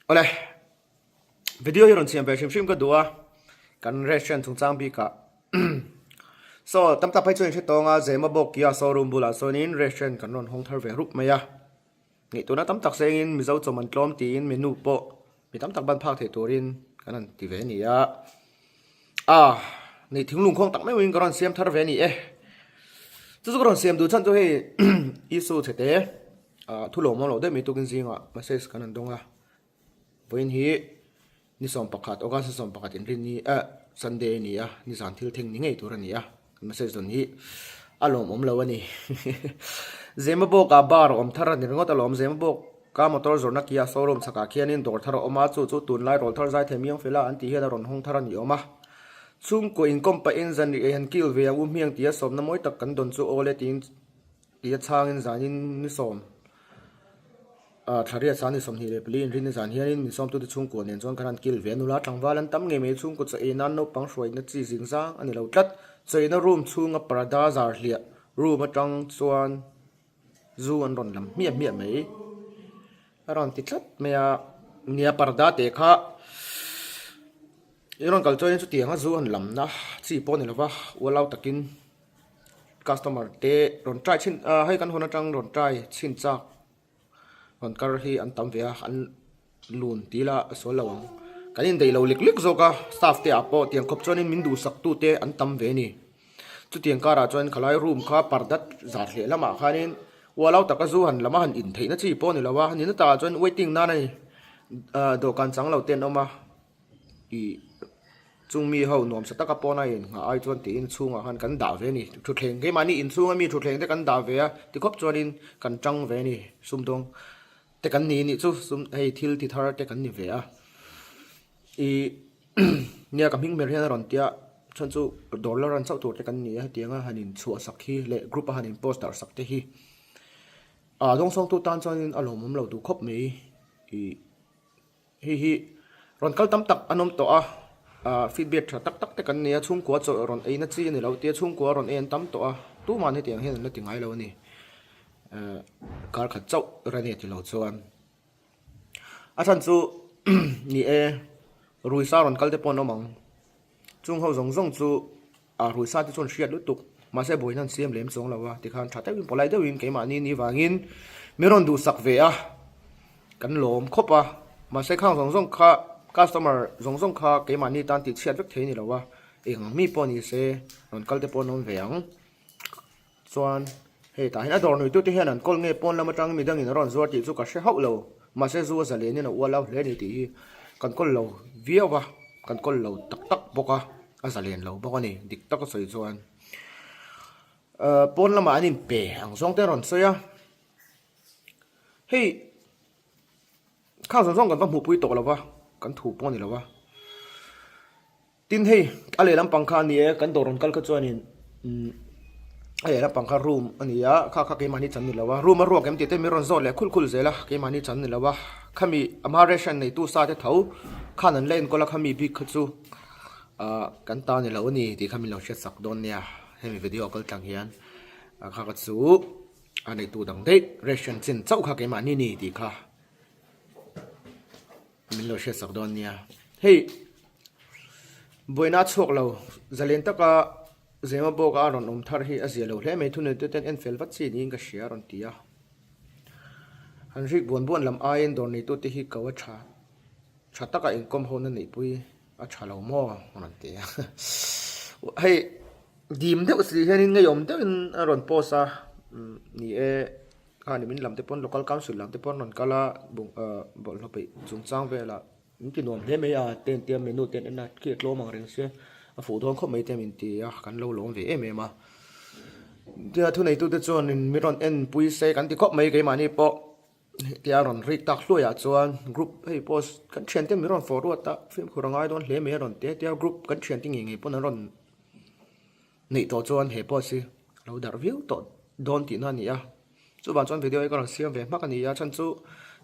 Awle, video hi rawn siam ve hrim hrim ka duh a, kan restaurant chungchang bikah. So, tam tak phei chuan in hre tawng a, Zemabawk Kia showroom bulah sawnin restaurant kan rawn hawng thar ve rup mai a. Ngaihtuahna tam tak sengin Mizo chawm an tlawm tiin menu pawh mi tam tak ban phak theih turin kan han ti ve a ni a. Ah, nei thinglung khawng tak meuhin ka rawn siam thar ve a ni e. Chu chu ka rawn siam duh chhan chu hei Isu chhete. Ah thu lawm awm loh deuh mai tukin zingah message kan han dawng a, vawiin hi ni 11 August ni 11 inrin ni eh Sunday a ni a, nizan thil thleng ni ngei tur a ni a, kan message dawn hi a lawm awm lo a ni. Zemabawk ah bar a awm thar a ni ringawt alawm, Zemabawk ka motor zawrhna kia showroom chhakah khianin dawr thar a awm a, chu chu tunlai rawl thar zai thei miang fela an tih hian a rawn hawng thar a ni awm a. Chhungkaw inkawm pahin zan ri ei han kil ve ang u hmiang tia sawmna mawi tak kan dawn chu aw le tiin Ti a chhangin zanin ni sawm ah thlariat sang ni 24 inrin ni zan hianin min sawmtute chhungkua nen chuan kan han kil ve a, nula tlangval an tam ngei mai chhungkaw chaw ei nan naupang hruaina chi zing zang a ni lo tlat. Chaw eina room chhunga parda zar hliah room atang chuan zu an rawn lam hmiah hmiah mai a rawn ti tlat mai a, nia parda te kha i rawn kal chuanin chutianga zu an lamna chi pawh a ni lova ualau takin. Customer te rawn try chhin ah hei kan hawn atang rawn try chhin chak rawn kar hi an tam ve a an lun tih ila a sual lo ang kan indaih lo lek lek zawk a staff te ah pawh tiang khawp chuanin min duhsak tu te an tam ve a ni chutiang karah chuan khalai room kha parda zar hleh lamah khanin ualau taka zu han lam a han in theihna chi pawh a ni lo a ni na takah chuan waiting nan a ni ah dawhkan chang lo te an awm a ih. Chung mi ho nuamsa taka pawn a in nghah ai chuan tiin chhungah khan kan dah ve a ni. Thutthleng keimahni inchhunga mi thutthleng te kan dah ve a, tikhawp chuanin kan tang ve a ni. Sumdawng te kan ni nih chu sum hei thil ti thar te kan ni ve a. Ih nia ka hming ber hian a rawn tia chhan chu dawr la ran chauh tur te kan ni a hetianga han in chhuah sak hi leh group a han in post darh sak te hi ah dawngsawngtu tan chuanin a lawmawm lo duh khawp mai ih. Hei hi rawn kal tam tak an awm tawh a, ah feedback tha tak tak te kan nei a, chhungkua chawlh rawn eina chi a ni lo tia chhungkua rawn ei an tam tawh a, tuman hetiang hian an la ti ngai lo a ni. Eh kar khat chauh rani a ti lo chuan a chhan chu ni e Ruisa rawn kal te pawh an awm ang, chung ho zawng zawng chu. A ruisa te chuan hriat lutuk, mahse buaina an siam lem chuang lo a, tikhan tha deuhin pawlai deuhin keimahni ni vangin min rawn duhsak ve a, kan lawm khawp a, mahse khang zawng zawng kha customer zawng zawng kha keimahni tan tih chhiat vek thei a ni lo a, eng ang mi pawh ni se rawn kal te pawh an awm ve ang. Chuan hei tah hian a dawr nuitute hian an kawl nge pawn lam atangin midangin a rawn zuar tih chu ka hre hauh lo. Mahse zu a zalenin a ual au hle a ni tih hi kan kawl lo viau a, kan kawl lo tak tak bawk a, a zalen lo bawk a ni dik taka sawi chuan. Ahh pawn lamah an inpe ang zawng te a rawn sawi a, hei khang zawng zawng kan va hmuhpui tawh lo va, kan thu pawh a ni lo va. Tin hei a lehlam pang kha a ni e, kan dawr rawn kal kha chuanin umm a lehlam pang kha room a ni a, kha kha keimahni chan ni lo a, room a ruak em tih te min rawn zawt leh khul khul zel a, keimahni chan ni lo a, khami a hma ration neitu sa te tho khan an la enkawl a, khami bik kha chu ah kan ta ni lo a ni tih kha min lo hriat sak dawn nia, hemi video a kal tlang hian kha kha chu a neitu dang daih ration chin chauh kha keimahni ni tih kha. Min lo hriat sak dawn nia. Hei buaina a chhuak lo zalen taka Zema bawka a rawn awm thar hi a zia lo hle mai thunei te ten en fel vat chi niin ka hria a rawn ti a. Han rik buan buan lam aiin dawr neitu te hi ko a tha tha taka inkawm ho na neihpui a tha lo maw a rawn ti a. Hei dim deuh si hianin ngeiawm deuhin a rawn post a ni e. Kha ni min lam te pawn local council lam te pawn rawn kal a bawng ah bawlhhlawh peih chungchang velah min ti nuam hle mai a te an tia menu te an en a khi a tlawm ang reng sia a fuh dawn khawp mai te min ti a kan lo lawm ve em em a tia thuneitu te chuan in min rawn en pui se kan ti khawp mai keimahni pawh hetia rawn rik tak hluai ah chuan group hei post kan thian te min rawn forward a fimkhur a ngai dawn hle mai a rawn ti a tia group kan thian te ngei ngei pawn an rawn Neih tawh chuan he post hi a lo darh viau tawh dawn tihna a ni a, chuvang chuan video hi ka rawn siam ve hmak a ni a, chhan chu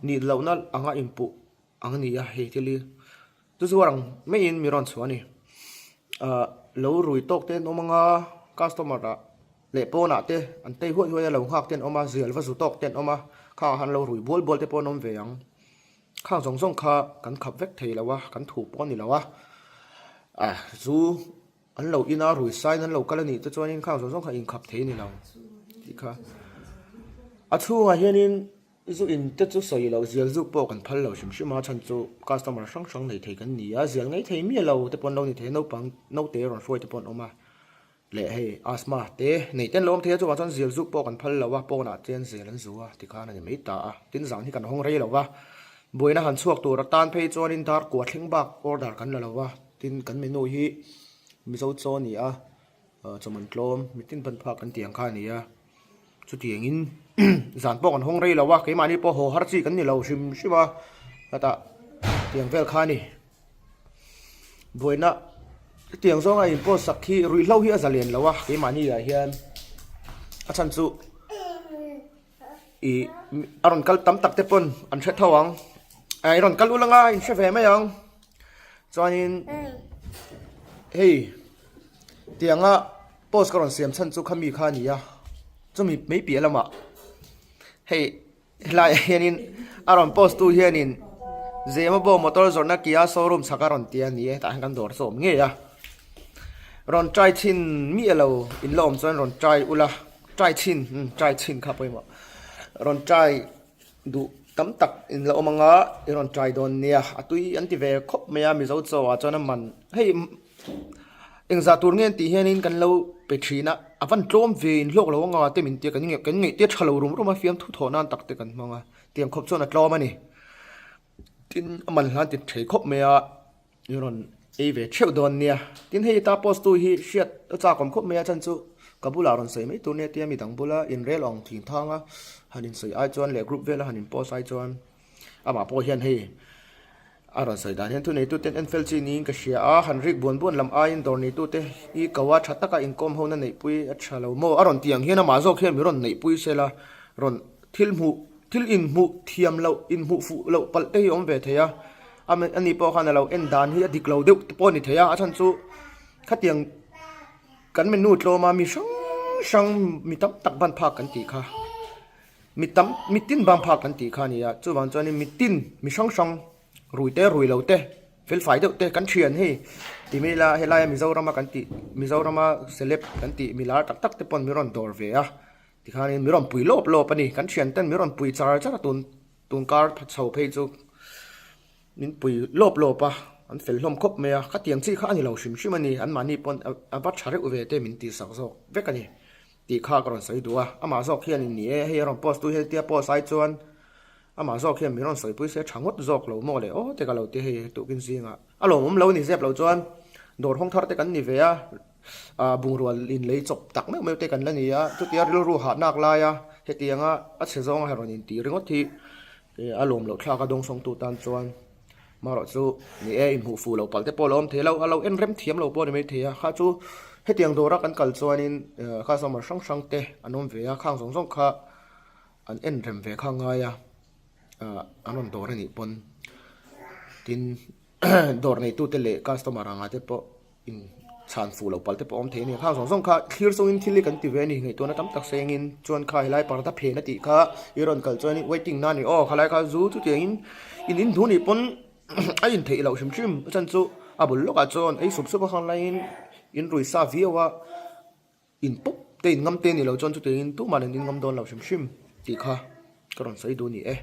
nih lohna anga inpuh ang a ni a hei thil hi chu chu ang maiin mi rawn chhuah a ni. Ahh lo rui tawk te an awm ang a, customer ah leh pawnah te an tei huai huai a, lo nghak te an awm a, zial va zu tawk te an awm a, khangah khan lo rui bual bual te pawh an awm ve ang. Khang zawng zawng kha kan khap vek thei lo a, kan thu pawh a ni lo a. Ah zu an lo in a, rui sain an lo kal a nih te chuanin khang zawng zawng kha inkhap thei a ni lo tih kha. A chhungah hianin zu in te chu sawi loh zial zuk pawh kan phal lo hrim hrim a, chhan chu customer hrang hrang nei thei kan ni a, zial ngei thei miah lo te pawh an lo ni thei a, naupang naute rawn hruai te pawh an awm a. Leh hei asthma te nei ten lo awm thei a, chuvang chuan zial zuk pawh kan phal lo a, pawnah chuan zial an zu a tikhan a ni mai ta a, tin zan hi kan hawng rei lo va, buaina han chhuak tur atan phei chuanin dar kua thleng bak order kan la lo va, tin kan menu hi Mizo chaw a ni a, chawhman tlawm mitin ban phak kan tih ang kha a ni a, chutiangin zan pawh kan hawng rei lo a, keimahni pawh haw har chi kan ni lo hrim hrim a, hetah tiang vel kha a ni. Buaina hetiang zawnga in post sak hi ruihhlo hi a za lian lo a keimahni ah hian a chhan chu ih a rawn kal tam tak te pawn an hre tho ang ah i rawn kal ul anga in hre ve mai ang chuanin hei tianga post ka rawn siam chhan chu khami kha a ni a chumi mai piah lamah hei. Helaiah hianin a rawn post tu hianin Zemabawm motor zawrhna Kia showroom chhak a rawn ti a ni e tah hian kan dawr chu a awm ngei a rawn try chhin miah lo in la awm chuan rawn try ula try chhin umm try chhin kha pawimawh rawn try duh tam tak in la awm anga i rawn try dawn nia a tui an ti ve khawp mai a Mizo chaw ah chuan a man hei. Engzah tur nge an tih hianin kan lo pe thin a, a van tlawm ve in hlawk lo anga te min tia kan kan ngaihtir tha lo rum rum a fiamthu thawh nan tak te kan hmang a, tiang khawp chuan a tlawm a ni. Tin a man hlan ti thei khawp mai a, i rawn ei ve theuh dawn nia. Tin hei ta post tu hi hriat a chak awm khawp mai a chan chu ka bulah rawn sawi mai tur nia tia midang bula inrel ang thin thang a han insawi ai chuan leh group vela han in post ai chuan Amah pawh hian hei a rawn sawi dan hian thuneituten en fel chi niin ka hria a, han rik buan buan lam aiin dawr neitute hi ko a tha taka inkawm hona neihpui a tha lo maw? A rawn ti ang hian amah zawk hian min rawn neihpui sel a, rawn thil hmuh thil inhmuh thiam loh inhmuh fuh loh palh te hi a awm ve thei a, ani pawh khan a lo en dan hi a dik lo deuh te pawh a ni thei a, a chhan chu khatiang kan menu tlawma mi hrang hrang mi tam tak ban phak kan tih kha. Mi tam, mi tin bang phak kan tih kha a ni a, chuvang chuanin mi tin, mi hrang hrang, rui te, rui lo te, felfai deuh te kan thian hei ti mai ila helaia Mizorama kan tih, Mizorama celeb kan tih mi lar tak tak te pawn mi rawn dawr ve a, tikhanin mi rawn pui lawp lawp a ni, kan thian ten mi rawn pui char char a tun tun kar chho phei chu min pui lawp lawp a, an fel hlawm khawp mai a, khatiang chi kha a ni lo hrim hrim a ni, anmahni pawn a va tha reuh ve te min tihsak zawk vek a ni. Tih kha ka rawn sawi duh a, amah zawk hian in ni e, hei a rawn post tu hian tia post ai chuan amah zawk hian min rawn sawipui se tha ngawt zawk lo maw le aw te ka lo ti hei tukin zingah a lawmawm lo ni zep lo chuan dawr hawng thar te kan ni ve a, ah bungrual in lei chawp tak meuh meuh te kan la ni a, chutia rilru hah nak lai a hetianga a chhe zawnga rawn in tih ringawt hi a lawm loh thlak a dawngsawngtu tan chuan. Marawh chu ni e, inhmuh fuh loh palh te pawh a lo awm thei lo, a lo en rem thiam lo pawh a ni mai thei a, kha chu hetiang dawra kan kal chuanin customer hrang hrang te an awm ve a, khang zawng zawng kha an en rem ve kha ngai a, an rawn dawr a nih pawn tin dawr neitute leh customer anga te pawh. In chhan fuh loh palh te pawh a awm thei a ni. Khang zawng zawng kha thlir chungin thil hi kan ti ve a ni. Ngaihtuahna tam tak sengin chuan kha helai parda phen a tih kha i rawn kal chuan waiting na a ni aw khalai kha zu chutiangin in in hnu nih pawn a in theih loh hrim hrim a chhan chu a bul lawkah chuan ei sup sup a khang laiin in rui sa viau a. In pawp te in ngam te ni lo chuan chutiangin tumah nen in ngam dawn lo hrim hrim tih kha ka rawn sawi duh a ni e.